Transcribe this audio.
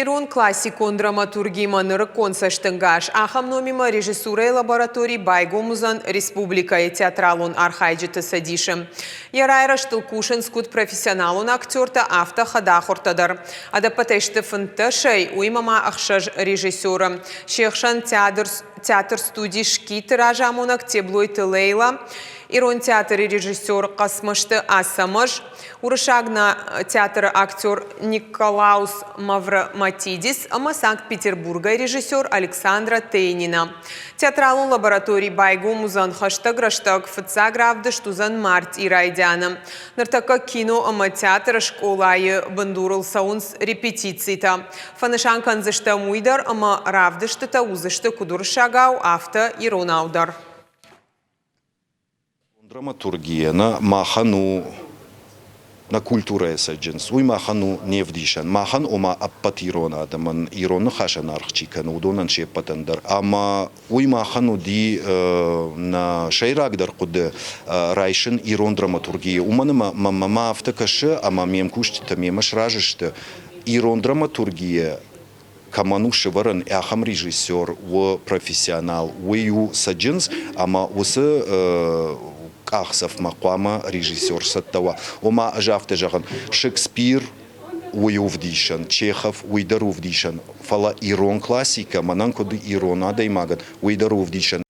Ирон классикон драматургимӕ нырыккон цӕстӕнгас. Ахӕм номимӕ режиссурӕйы лаборатори байгом уыдзӕн республикӕйы театралон архайджыты цӕдисы. Йӕ райрӕзтыл кусынц куыд профессионалон актертӕ, афтӕ хӕдахуыртӕ дӕр. Ӕдӕппӕтӕй сты фынддӕсӕй, уыимӕ ма ӕхсӕз режиссеры. Се хсӕн театр театр-студи «Скит» разамонӕг Теблойты Лейла, Ирон театры режиссер Хъӕцмӕзты Ацӕмӕз, Уырыссаг театры актер Николаус Мавроматидис ӕмӕ Санкт-Петербургӕй режиссер Александра Тейнина. Театралон лаборатори байгом уыдзӕн хӕстӕг рӕстӕг, фыццаг равдыст уыдзӕн мартъи райдианы. Ныртӕккӕ кино ӕмӕ театры скъолайы бындурыл цӕуынц репетицитӕ. Фӕнысан кӕндзыстӕм уый дӕр, ӕмӕ равдыстытӕ уыдзысты куыд уырыссагау, афтӕ иронау дӕр. Драматургия нӕ махӕн у нӕ культурӕйы цӕджындз, уый махӕн у не вдисӕн. Махӕн, ома ӕппӕт ирон адӕмӕн, ирон ныхасӕн аргъ чи кӕны, уыдонӕн се ппӕтӕн дӕр. Ӕмӕ уый махӕн уыди нӕ сӕйрагдӕр хъуыды райсын ирон драматургийы. Уымӕн ӕмӕ мӕнмӕ афтӕ кӕсы, ӕмӕ ме мкусджытӕ мемӕ сразы сты, ирон драматургийы кӕмӕн у сывӕрӕн, ахӕм режиссер у профессионал, уый у цӕджындз, ӕмӕ уыцы къахдзӕфмӕ хъуамӕ режиссер цӕттӕ уа. Ома, ӕз афтӕ зӕгъын, Шекспир уый у вдисӕн, Чехов уый дӕр у вдисӕн, фӕлӕ ирон классикӕ мӕнӕн куыд ирон адӕймагӕн, уый дӕр у вдисӕн.